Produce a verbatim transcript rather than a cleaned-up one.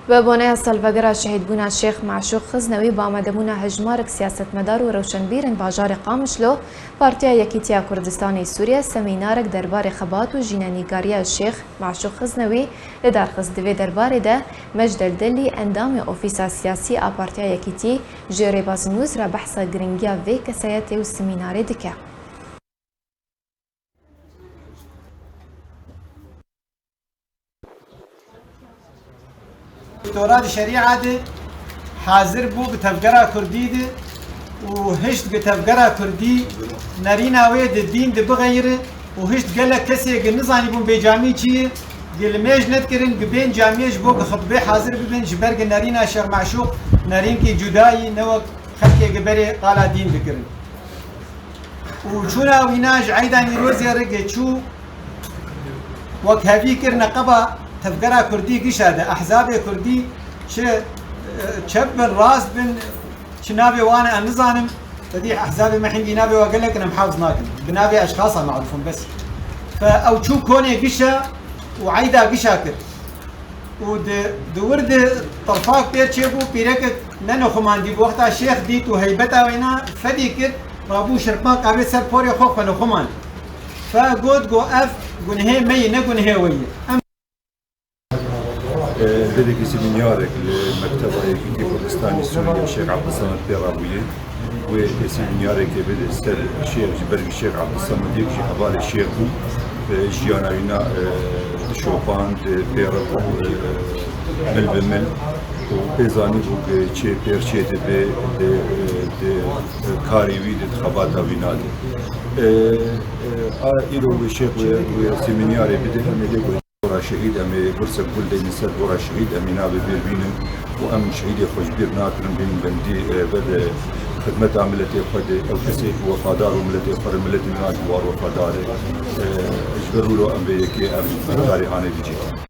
Bi boneya salvegera şehîdbûna Şêx Meşûq Xiznewî bi amadebûna hejmarek siyasetmedar û rewşenbîrên bajarê Qamişlo, Partiya Yekîtiya Kurdistanê Sûriye semînarek derbarê xebat û jînenîgariya Şêx Meşûq Xiznewî li dar xist. Di vê derbarê de Mecdel Delî, endamê Ofîsa Siyasî a Partiya Yekîtî, ji rêbazên nûz re behsa giringiya vê kesayetê û semînarê dike. Doktora di şerîa de hazir bû bi tevgera kurdî de û hişt gi tevgera kurdî nerîna wê di dîn de bixeyire û hişt gelek kesê gi nizanîbûn bêcamî çi ye, gi limêj nedikirin, gi bên camiyê ji bo gi xutbê hazir bibin, ji ber gi nerîna Şêx Meşûq nerînkî cudayî, ne wek xelkê gi berê qala dîn dikirin. Û çûna wîna ji eyda Nîrozê re ge çû, wek hevî kir neqeba tevgera kurdî gişa de, ehzabê kurdî çi, e, çep bin, rast bin, çi navê wan e, em nizanim. Tedî ehzabê me hingî navê wa gelek in, em hefz nakin. Bi navê eşxasa merûf in bes. Fe ew çû konê gişa û eyda gişa kir. Û di, di wir de tirfak pêr çêbû, pîrekek ne nexumandî bû. Wexta şêx dît û heybeta wêna fedî kir, rabû şirpmak avê ser porê xwe, xwe nexumand. Fe got, go ev gunhê me yî, ne gunhê we yî. Em Vê dekî semînarek li Mekteba Yekîtî Kurdistanî Sûriye Şêx Ebdulsamed pê re bûye. Wê semînarekê bide ser şêx, ji ber Şêx Ebdulsamed yek ji hevalê şêx bû. E, jiyana wîna, e, dişopand, e, pê re bû, e, mil bi mil. Û pê zanîbû ku çê pêr çê dibe, di, e, di, e, karê wî de, di xebata wîna de. E, e, a îro wê şêx wê, wê semînarê bide, em ê lê ku Gora şehîd, em ê birsek gul deynin ser gora şehîd, em ê navê bêr bînin û em şehîdê xwe ji bîr nakirin, bînin bendî, e, ve de xidmeta miletê xwe de, ew kesê ku wefadar û miletê xwe re, miletê me jî war wefadar e. E, ji ber wilo em vê yekê em karê hanê dicîtin.